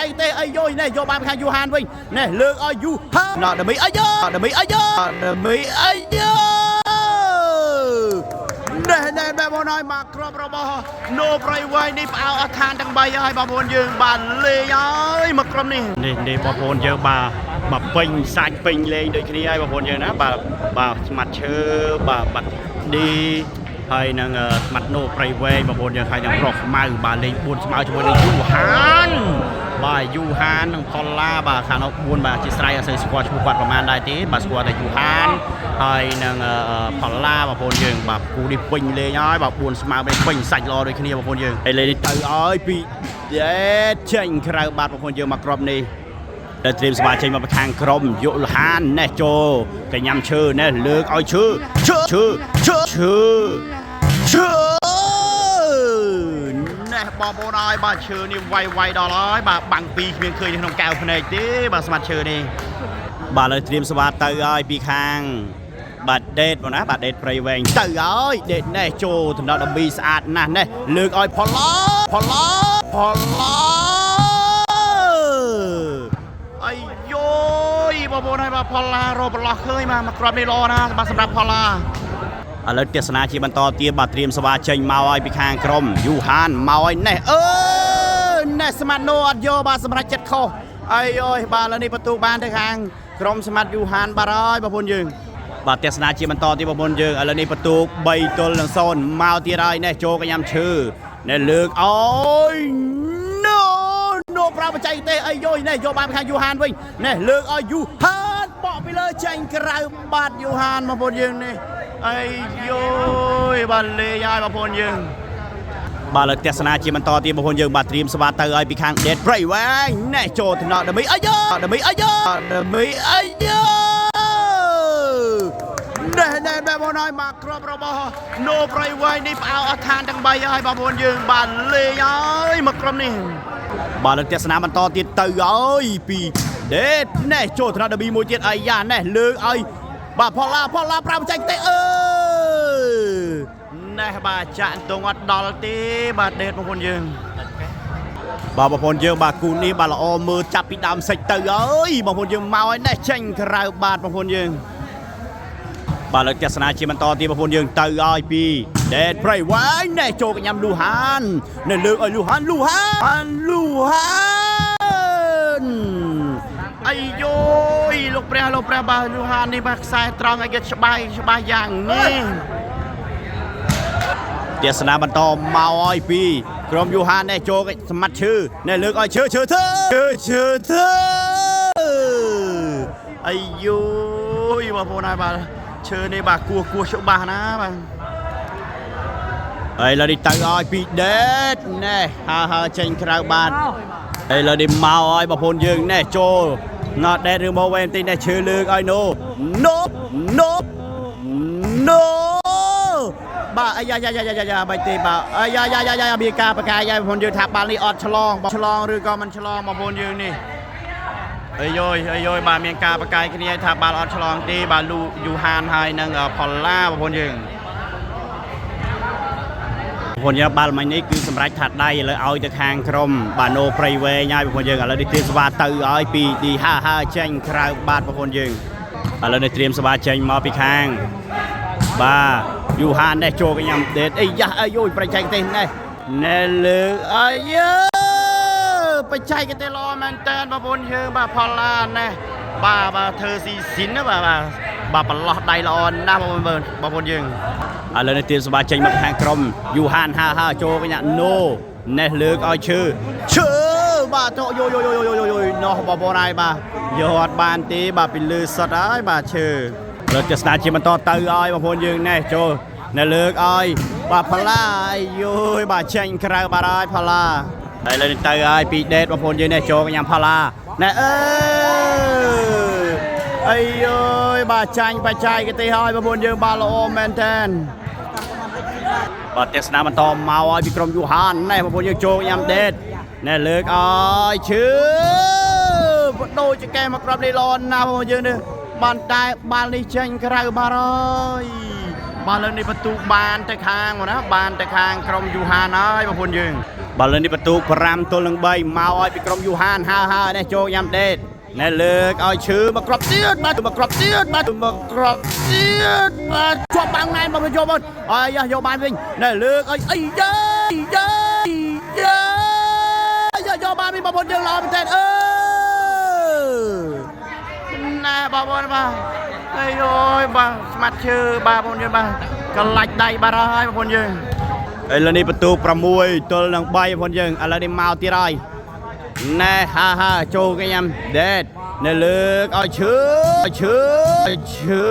កទេសអីយយនេះយកបានខាងយូហានវិញនេះលើកឲ្យយូហានណដមីអីយដមីអីយដមីអីយនេះនេះបែបបងហើយមកគ្រាប់របស់ណូប្រៃវៃនេះផ្អើអស់ឋានទាំង3ហើយបងប្អូនយើងបានលេងហើយមកក្រុមនេះនេះនេះបងប្អូនយើងបាទបាទពេញសាច់ពេញលេងដូចគ្នាហើយបងប្អូនយើងណាបាទបាទស្មាត់ឈើបាទបាត់ឌីហើយនឹងស្មាត់ណូប្រៃវែងបងប្អូនយើងហើយនឹងប្រុសខ្មៅបាទលេង4ស្មើជាមួយនឹងយូហានបាទយូហាននិងផល្លាបាទខាងនោះ4បាទអធិស្ឋានអត់សូវស្គាល់ឈ្មោះគាត់ប្រហែលដែរទេបាទស្គាល់តែយូហានហើយនឹងផល្លាបងប្អូនយើងបាទគូនេះពេញលេងហើយបាទ4ស្មើពេញសាច់ល្អដូចគ្នាបងប្អូនយើងហើយលេងនេះទៅឲ្យពីដេតចេញក្រៅបាទបងប្អូនយើងមកគ្រាប់នេះ តែត្រៀមស្វាចេញមកពីខាងក្រុមយុលហានណេះចូលកញ្ញាំឈើណេះលើកឲ្យឈើឈើឈើឈើឈើឈើណេះបងប្អូនអើយបាទឈើនេះវាយវាយដល់ហើយបាទបាំងពីគ្មានឃើញនៅក្នុងកែវភ្នែកទេបាទស្មាត់ឈើនេះបាទលើត្រៀមស្វាទៅហើយពីខាងបាទដេតបងណាបាទដេតព្រៃវែងទៅហើយដេតណេះចូលតំណដប៊ីស្អាតណាស់ណេះលើកឲ្យផល្លាផល្លាផល្លា អាយយយបងប្អូនហើយបាទផល្លារកប្រឡោះឃើញបាទមកគ្រាប់នេះល្អណាស់បាទសម្រាប់ផល្លាឥឡូវទស្សនាជាបន្តទៀតបាទត្រៀមសវ៉ាចេញមកឲ្យពីខាងក្រុមយូហានមកឲ្យណេះអឺណេះស្មាត់ណូអត់យកបាទសម្រាប់ចិត្តខុសអាយយបាទឥឡូវនេះបន្ទូបានទៅខាងក្រុមស្មាត់យូហានបាទហើយបងប្អូនយើងបាទទស្សនាជាបន្តទៀតបងប្អូនយើងឥឡូវនេះបន្ទូ3ទល់នឹង0មកទៀតហើយណេះចូលកញ្ញាំឈើណេះលើកអើយ ណូណូប្រើបច្ចេកទេសអីយយនេះយកបានខាងយូហានវិញនេះលើកឲ្យយូហានបកពីលើចេញក្រៅបាត់យូហានបងប្អូនយើងនេះអីយយបាទលេងហើយបងប្អូនយើងបាទលើទស្សនាជាបន្តទៀតបងប្អូនយើងបាទត្រៀមស្វាទៅឲ្យពីខាង Dead Prey វែងនេះចូលតំណដមីអីយដមីអីយដមីអីយនេះនេះបែបបងហើយមកគ្រាប់របស់ណូប្រៃវែងនេះផ្អើអស់ឋានទាំង3ហើយបងប្អូនយើងបាទលេងហើយមកក្រុមនេះ បាទលើទស្សនាបន្តទៀតទៅហើយពីដេតណេះចូលថ្នាក់ដប៊ីមួយទៀតអាយ៉ាណេះលើកឲ្យបាទផល្លាផល្លាប្រាំចាញ់ទេអឺណេះបាទចាក់ទងអត់ដល់ទេបាទដេតបងប្អូនយើងបាទបងប្អូនយើងបាទគូនេះបាទល្អមើលចាប់ពីដើមសាច់ទៅហើយបងប្អូនយើងមកឲ្យណេះចេញក្រៅបាទបងប្អូនយើងបាទលើទស្សនាជាបន្តទៀតបងប្អូនយើងទៅឲ្យពីដេតប្រៃវ៉ាញណេះចូលកញ្ញាំលូហាននៅលើកឲ្យលូហានលូហានលូហានអាយយយលោកព្រះលោកព្រះបាទលូហាននេះបាទខ្សែត្រង់ឲ្យគេច្បាស់ច្បាស់យ៉ាងនេះទស្សនាបន្តមកឲ្យពីក្រុមយូហាននេះចូលសម្មាត់ឈឺនេះលើកឲ្យឈឺឈឺធ្វើឈឺឈឺធ្វើអាយយយបងប្អូនហើយបាទឈើនេះបាទគោះគោះច្បាស់ណាបាទ ឥឡូវនេះទៅឲ្យពីដេតណេះហើហើចេញក្រៅបាទឥឡូវនេះមកឲ្យបងប្អូនយើងណេះចូលណត់ដេតឬមកវិញបន្តិចណេះឈើលើកឲ្យណូណូណូណូបាទអាយ៉ាយ៉ាយ៉ាយ៉ាយ៉ាបាច់ទេបាទអាយ៉ាយ៉ាយ៉ាយ៉ាមានការបកាយឲ្យបងប្អូនយើងថាបាល់នេះអត់ឆ្លងឆ្លងឬក៏មិនឆ្លងបងប្អូនយើងនេះអាយយអាយយបាទមានការបកាយគ្នាថាបាល់អត់ឆ្លងទេបាទលូយូហានហើយនឹងផល្លាបងប្អូនយើង បងប្អូនយើងបាល់មិញនេះគឺសម្រាប់ថាដៃឥឡូវឲ្យទៅខាងក្រុមបាទណូព្រៃវែងហើយបងប្អូនយើងឥឡូវនេះត្រៀមស្វាទៅឲ្យពីឌីហាហាចេញក្រៅបាទបងប្អូនយើងឥឡូវនេះត្រៀមស្វាចេញមកពីខាងបាទយូហាននេះចូលកញ្ញាំដេតអីយ៉ាអីយយប្រចែកទេសនេះណែលើកអាយបច្ចេកទេសល្អមែនតើបងប្អូនយើងបាទផល្លានេះបាទបាទធ្វើស៊ីស៊ីនណាបាទបាទបាទប្រឡោះដៃល្អណាស់បងប្អូនបងប្អូនយើង ឥឡូវនេះទៀមសបាចេញមកខាងក្រុមយូហានហាហាចូលកញ្ញាណូណេះលើកឲ្យឈើឈើបាទតយោយោយោយោយោយោណោះបងប្អូនហើយបាទយកអត់បានទេបាទពីលើសុតហើយបាទឈើលើទស្សនាជាបន្តទៅឲ្យបងប្អូនយើងណេះចូលណេះលើកឲ្យបាទផល្លាអាយយយបាទចេញក្រៅបាទហើយផល្លាឥឡូវនេះទៅឲ្យពីដេតបងប្អូនយើងណេះចូលកញ្ញាផល្លាណេះអើអាយយយបាទចាញ់បច្ច័យគេទេហើយបងប្អូនយើងបាទល្អមែនតើ បាទទស្សនាបន្តមកឲ្យពីក្រុមយូហានណែបងប្អូនយើងចូលញ៉ាំដេតណែលើកឲ្យឈឺបដូរចកែមកក្របនេះល្អណាស់បងប្អូនយើងនេះបានតែបាល់នេះចេញក្រៅបាទហើយបាទលើនេះបន្ទូបានទៅខាងណាបានទៅខាងក្រុមយូហានហើយបងប្អូនយើង បាទលើនេះបន្ទូ5ទល់នឹង3មកឲ្យពីក្រុមយូហានហើហើនេះចូលញ៉ាំដេតណែលើកឲ្យឈឺមកក្របទៀតបាទមកក្របទៀតបាទមកក្របទៀតបាទជាប់បាំងណែនមកយកមកអាយ៉ាយកបានវិញណែលើកឲ្យអីយ៉ាយ៉ាយ៉ាយកយកបានវិញបងប្អូនយើងល្អមែនទែនអឺណែបងប្អូនបាទអីយបាទស្មាត់ឈើបាទបងប្អូនយើងបាទកលាច់ដៃបាទហើយបងប្អូនយើង ឥឡូវនេះបន្ទូ6ទល់នឹង3បងប្អូនយើងឥឡូវនេះមកទៀតហើយណែហាហាចូលគេញ៉ាំដេតនៅលើកឲ្យឈឺឲ្យឈឺឲ្យឈឺ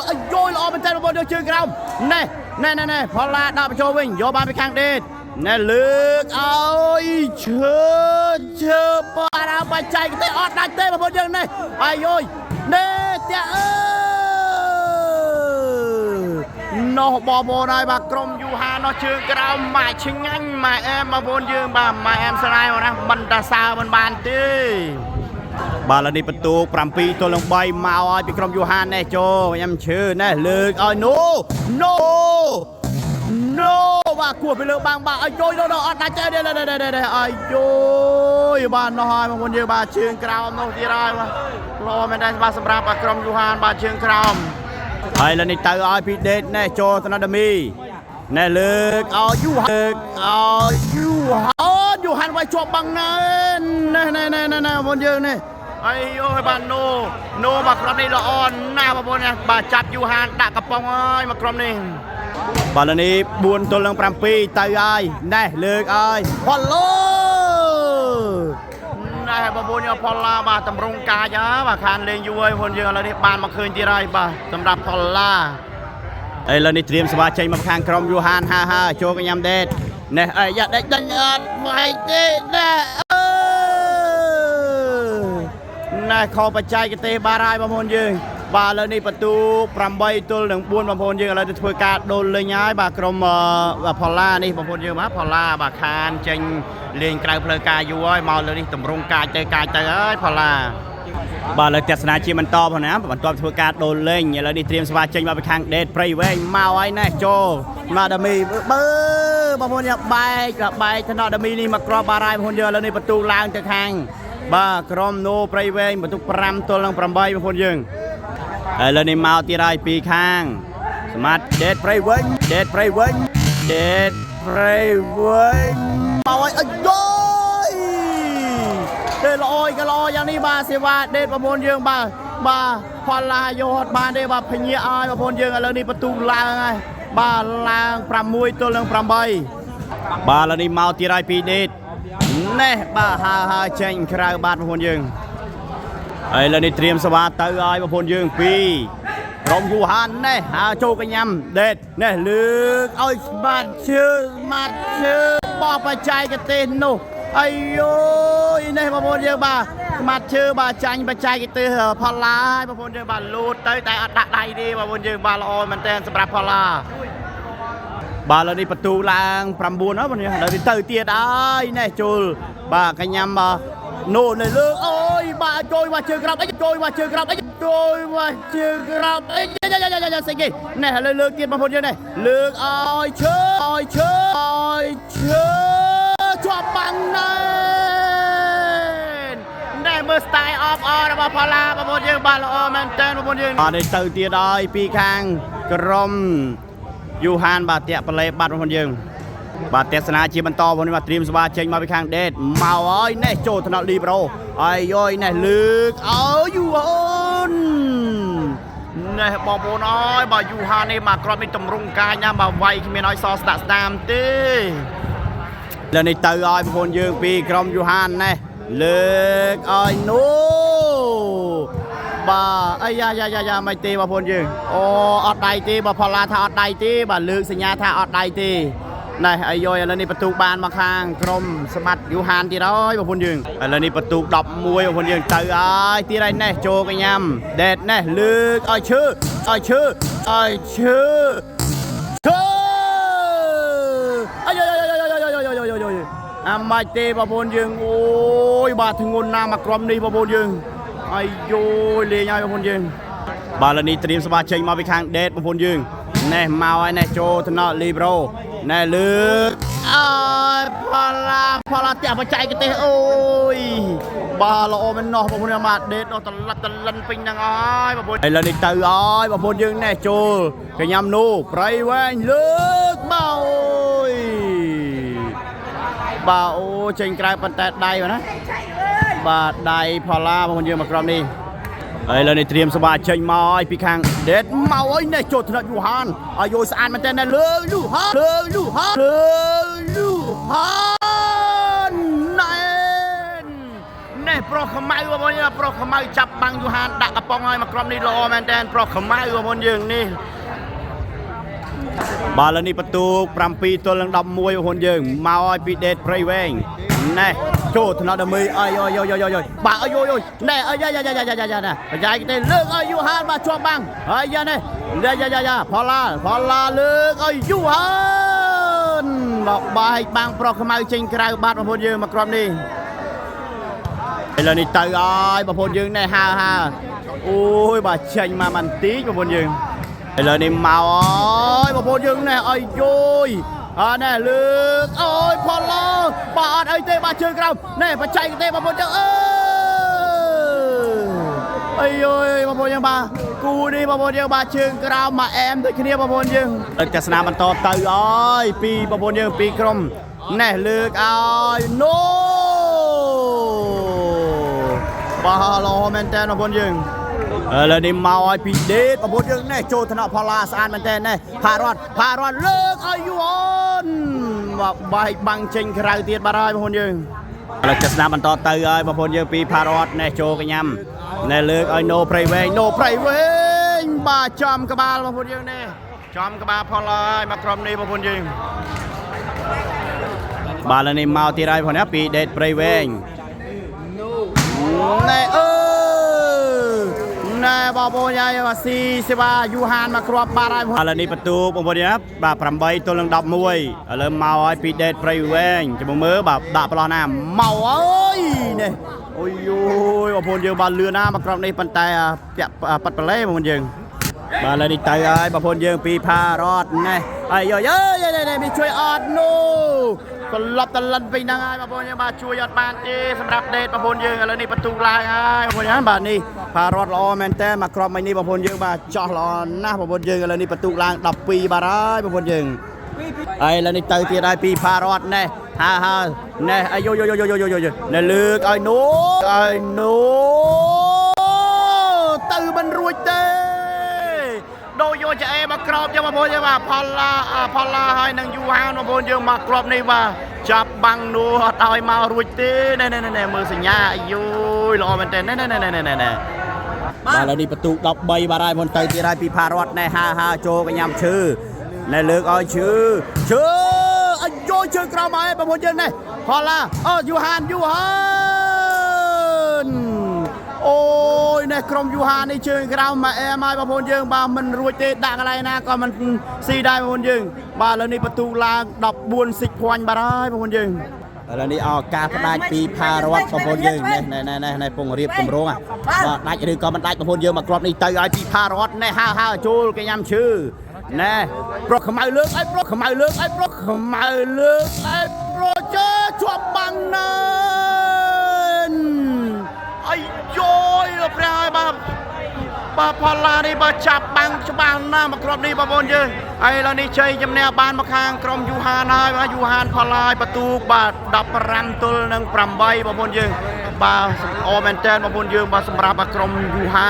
អាយយល្អមែនតើបងប្អូនយកជើងក្រោមណែណែណែណែផល្លាដាក់បញ្ចូលវិញយកបានពីខាងដេតណែលើកឲ្យឈឺឈឺបារបច្ចេកទេសអត់ដាច់ទេបងប្អូនយើងណែអាយយណែតាអើ នោះបងប្អូនហើយបាទក្រុមយូហានោះជើងក្រោមម៉ាក់ឆ្ងាញ់ម៉ាក់អែមបងប្អូនយើងបាទម៉ាក់អែមស្រាយមកណាមិនតាសើមិនបានទេបាទឥឡូវនេះបន្ទូ7ទល់នឹង3មកឲ្យពីក្រុមយូហាននេះចូលញ៉ាំឈើនេះលើកឲ្យណូណូណូបាទគោះពីលើបាំងបាទឲ្យយយនោះអត់ដាច់ទេទេទេឲ្យយយបាទនោះហើយបងប្អូនយើងបាទជើងក្រោមនោះទៀតហើយបាទល្អមែនដែរបាទសម្រាប់បាទក្រុមយូហានបាទជើងក្រោម ហើយលើនេះទៅឲ្យពីដេតណែចូលទៅដល់មីណែលើកឲ្យយូលើកឲ្យយូអូយូហានវាយជាប់បាំងណែណែណែណែណែបងប្អូនយើងនេះអីយយបាទណូណូបាទក្រុមនេះល្អណាស់បងប្អូនណាបាទចាប់យូហានដាក់កំប៉ុងហើយមកក្រុមនេះបាទលើនេះ4ទល់នឹង7ទៅហើយណែលើកឲ្យផល្លូ ណែបងប្អូនយកផល្លាបាទតម្រង់កាចហ่าបាទខានលេងយូរហើយបងប្អូនយើងឥឡូវនេះបានមកឃើញទៀតហើយបាទសម្រាប់ផល្លាឥឡូវនេះត្រៀមស្វាចេញមកខាងក្រុមយូហានហាហាចូលកញ្ញាំដេតនេះអីយ៉ាដេកដេញអត់វាយទេណែអឺណែខបច្ចេកទេសបាទហើយបងប្អូនយើងបាទឥឡូវនេះបន្ទូ8ទល់នឹង4បងប្អូនយើងឥឡូវទៅធ្វើការដូរលេងហើយបាទក្រុមផល្លានេះបងប្អូនយើងបាទផល្លាបាទខានចេញលេងក្រៅផ្លូវការយូរហើយមកលើនេះតម្រង់កាចទៅកាចទៅហើយផល្លាបាទឥឡូវទស្សនាជាបន្តផងណាបន្ទាប់ធ្វើការដូរលេងឥឡូវនេះត្រៀមស្វាចេញមកពីខាងដេតព្រៃវែងមកហើយណែចូលមកដាមីបើបងប្អូនយើងបែកបែកថ្នាក់ដាមីនេះមកគ្រាប់បារ៉ាយបងប្អូនយើងឥឡូវនេះបន្ទូឡើងទៅខាងបាទក្រុមណូព្រៃវែងបន្ទុក5ទល់នឹង8បងប្អូនយើងឥឡូវនេះមកទៀតហើយពីខាងស្មាតដេតព្រៃវែងដេតព្រៃវែងដេតព្រៃវែងមកហើយអាយយទេល្អយក៏ល្អយ៉ាងនេះបាទសេវាដេតបងប្អូនយើងបាទបាទផល្លាយកអត់បានទេបាទពញាឲ្យបងប្អូនយើងឥឡូវនេះបន្ទូឡើងហើយបាទឡើង6ទល់នឹង8បាទឥឡូវនេះមកទៀតហើយពីដេតណេះបាទហើហើចេញក្រៅបាទបងប្អូនយើង ឥឡូវនេះត្រៀមស្វាទៅឲ្យបងប្អូនយើងពីរក្រុមយូហានណេះហើចូលកញ្ញាំដេតណេះលើកឲ្យស្មាត់ជើស្មាត់ជើបោះបច្ចេកទេសនោះអាយយនេះបងប្អូនយើងបាទស្មាត់ជើបាទចាញ់បច្ចេកទេសផល្លាហើយបងប្អូនយើងបាទលូតទៅតែអត់ដាក់ដៃទេបងប្អូនយើងបាទល្អមែនតើសម្រាប់ផល្លាបាទឥឡូវនេះបន្ទូឡើង9ហើយបងប្អូនយើងឥឡូវនេះទៅទៀតហើយនេះចូលបាទកញ្ញាំបាទនោះនៅលើអូយបាទចូលបាទជើងក្រោមអីចូលបាទជើងក្រោមអីចូលបាទជើងក្រោមអីយ៉ាយ៉ាយ៉ាយ៉ាស្អីគេនេះឥឡូវលើកទៀតបងប្អូនយើងនេះលើកឲ្យឈើឲ្យឈើឲ្យឈើជាប់បាំងណែនណែមើល style អបអរបស់ផល្លាបងប្អូនយើងបាទល្អមែនតើបងប្អូនយើងបាទនេះទៅទៀតហើយពីខាងក្រុម យូហានបាទតាក់ប្លេបាត់បងប្អូនយើងបាទទស្សនាជាបន្តបងប្អូនបាទត្រៀមស្វាចេញមកពីខាងដេតមកហើយនេះចូលថ្នាក់លីប្រូហើយយយនេះលើកឲ្យយូអូននេះបងប្អូនអើយបាទយូហាននេះបាទគ្រាប់នេះតម្រង់កាយណាបាទវាយគ្មានឲ្យសស្ដាក់ស្ដាមទេលើនេះទៅឲ្យបងប្អូនយើងពីក្រុមយូហាននេះលើកឲ្យនោះបាទអាយ៉ាយ៉ាយ៉ាយ៉ាមិនទេបងប្អូនយើងអូអត់ដៃទេបើផល្លាថាអត់ដៃទេបាទលើកសញ្ញាថាអត់ដៃទេណែអាយយឥឡូវនេះបន្ទូបានមកខាងក្រុមសម្បត្តិយូហានទៀតហើយបងប្អូនយើងឥឡូវនេះបន្ទូ11បងប្អូនយើងទៅហើយទៀតហើយណែចូលកញ្ញាំដេតណែលើកឲ្យឈឺឲ្យឈឺឲ្យឈឺឈឺអាយយយយយយយយយយអាម៉ាច់ទេបងប្អូនយើងអូយបាទធ្ងន់ណាស់មកក្រុមនេះបងប្អូនយើងអាយយលេងហើយបងប្អូនយើងបាទឥឡូវនេះត្រៀមស្វាចេញមកពីខាងដេតបងប្អូនយើងណែមកហើយណែចូលថ្នាក់លីប្រូណែលើក អើយផល្លាផល្លាផ្ទះបច្ចេកទេសអូយបាទល្អមែនណោះបងប្អូនបាទដេតនោះតលិតតលិនពេញហ្នឹងអើយបងប្អូនឥឡូវនេះទៅអើយបងប្អូនយើងណែចូលកញ្ញាំនោះប្រៃវែងលើកមកអូយបាទអូចេញក្រៅប៉ុន្តែដៃបាទណាបាទដៃផល្លាបងប្អូនយើងមកក្រុមនេះឥឡូវនេះត្រៀមសបាចេញមកឲ្យពីខាងដេតមកអើយនេះចូលថ្នាក់យូហានអាយយស្អាតមែនតើលើយូហានលើយូហានលើយូហានណែននេះប្រុសខ្មៅបងប្អូនយើងប្រុសខ្មៅចាប់បាំងយូហានដាក់កំប៉ុងឲ្យមកក្រុមនេះល្អមែនតើប្រុសខ្មៅបងប្អូនយើងនេះបាទឥឡូវនេះបន្ទូ7ទល់នឹង11បងប្អូនយើងមកឲ្យពីដេតព្រៃវែងណែចូលថ្នាក់ដល់មីអើយអើយអើយអើយអើយបាទអើយអើយណែអើយយ៉ាយ៉ាយ៉ាយ៉ាយ៉ាយ៉ាបញ្ញាគេលើកឲ្យយូហានបាទជាប់បាំងហើយយ៉ានេះយ៉ាយ៉ាយ៉ាយ៉ាផល្លាផល្លាលើកឲ្យយូហានមកបាយបាំងប្រុសខ្មៅចេញក្រៅបាទបងប្អូនយើងមកក្រុមនេះឥឡូវនេះទៅអើយបងប្អូនយើងណែហើហើអូយបាទចេញមកបន្តិចបងប្អូនយើងឥឡូវនេះមកអើយបងប្អូនយើងណែអើយយយអើណែលើកអើយផល្លាបាទអត់អីទេបាទជើងក្រោមណែបច្ចេកទេសបងប្អូនយើងអើយអីយយបងប្អូនយើងបាទគូនេះបងប្អូនយើងបាទជើងក្រោមមកអែមដូចគ្នាបងប្អូនយើងលើកទស្សនាបន្តទៅអើយពីបងប្អូនយើងពីក្រុមណែលើកឲ្យណូបាទល្អមែនតើបងប្អូនយើងឥឡូវនេះមកឲ្យពីដេតបងប្អូនយើងនេះចូលថ្នាក់ផល្លាស្អាតមែនតើនេះផារត់ផារត់លើកឲ្យយូអូនមកបែកបាំងចេញក្រៅទៀតបាទហើយបងប្អូនយើងឥឡូវទស្សនាបន្តទៅហើយបងប្អូនយើងពីផារត់នេះចូលកញ្ញាំនេះលើកឲ្យណូព្រៃវែងណូព្រៃវែងបាទចំក្បាលបងប្អូនយើងនេះចំក្បាលផល្លាហើយមកក្រុមនេះបងប្អូនយើងបាទឥឡូវនេះមកទៀតហើយបងប្អូនណាពីដេតព្រៃវែងណែអឺណែបងប្អូនយាយបាទស៊ីសេវាយូហានមកគ្រាប់បាទហើយឥឡូវនេះបន្ទូបងប្អូនណាបាទ8ទល់នឹង11ឥឡូវមកហើយពីដេតព្រៃវែងចាំមើលបាទដាក់ប្រឡោះណាមកអើយនេះអូយយបងប្អូនយើងបាទលឿនណាមកគ្រាប់នេះប៉ុន្តែពាក់ប៉ាត់ប្រឡេបងប្អូនយើងបាទឥឡូវនេះទៅហើយបងប្អូនយើងពីផារតណែអាយយយយនេះជួយអត់នោះក្លប់តលិនពីហ្នឹងហើយបងប្អូនយើងបាទជួយអត់បានទេសម្រាប់ដេតបងប្អូនយើងឥឡូវនេះបន្ទូឡើងហើយបងប្អូនយើងបាទនេះផារតល្អមែនតើមកគ្រាប់មិញនេះបងប្អូនយើងបាទចោះល្អណាស់បងប្អូនយើងឥឡូវនេះបន្ទូឡើង12បាទហើយបងប្អូនយើងហើយឥឡូវនេះទៅទៀតហើយពីផារតណែហាហាណែអាយយយយយយយណែលើកឲ្យនោះឲ្យនោះទៅមិនរួចទេដូរយកចាអេមកក្របយកបងប្អូនយើងបាទផល្លាផល្លាហើយនឹងយូហានបងប្អូនយើងមកក្របនេះបាទចាប់បាំងនោះអត់ឲ្យមករួចទេណែណែណែមើលសញ្ញាអាយយល្អមែនទេណែណែណែណែណែណែបាទឥឡូវនេះបន្ទូ13បាទហើយមុនទៅទៀតហើយពីផារតណែហាហាចូលកញ្ញាំឈើណែលើកឲ្យឈើឈើអាយយជើងក្រោមមកឯងបងប្អូនយើងណែផល្លាអូយូហានយូហានអូយនេះក្រុមយូហាននេះជើងក្រោមមកអែមហើយបងប្អូនយើងបាទមិនរួចទេដាក់កន្លែងណាក៏មិនស៊ីដែរបងប្អូនយើងបាទឥឡូវនេះបន្ទូឡើង14សិចភ័ញបាទហើយបងប្អូនយើងឥឡូវនេះឱកាសផ្ដាច់ពីផារតបងប្អូនយើងនេះនេះនេះនេះពងរៀបកម្រងបាទដាច់ឬក៏មិនដាច់បងប្អូនយើងមកគ្រាប់នេះទៅឲ្យពីផារតនេះហៅហៅចូលគេញ៉ាំឈើណែប្រុសខ្មៅលើកឲ្យប្រុសខ្មៅលើកឲ្យប្រុសខ្មៅលើកឲ្យប្រុសជើជាប់បាំងណែនអាយយយព្រះហើយបាទបាទផល្លានេះបាទចាប់បាំងច្បាស់ណាស់មកគ្រាប់នេះបងប្អូនយើងឥឡូវនេះជ័យជំនះបានមកខាងក្រុមយូហានហើយបាទយូហានផល្លាហើយបន្ទូបាទ15ទល់នឹង8បងប្អូនយើងបាទល្អមែនតើបងប្អូនយើងបាទសម្រាប់ក្រុមយូហាន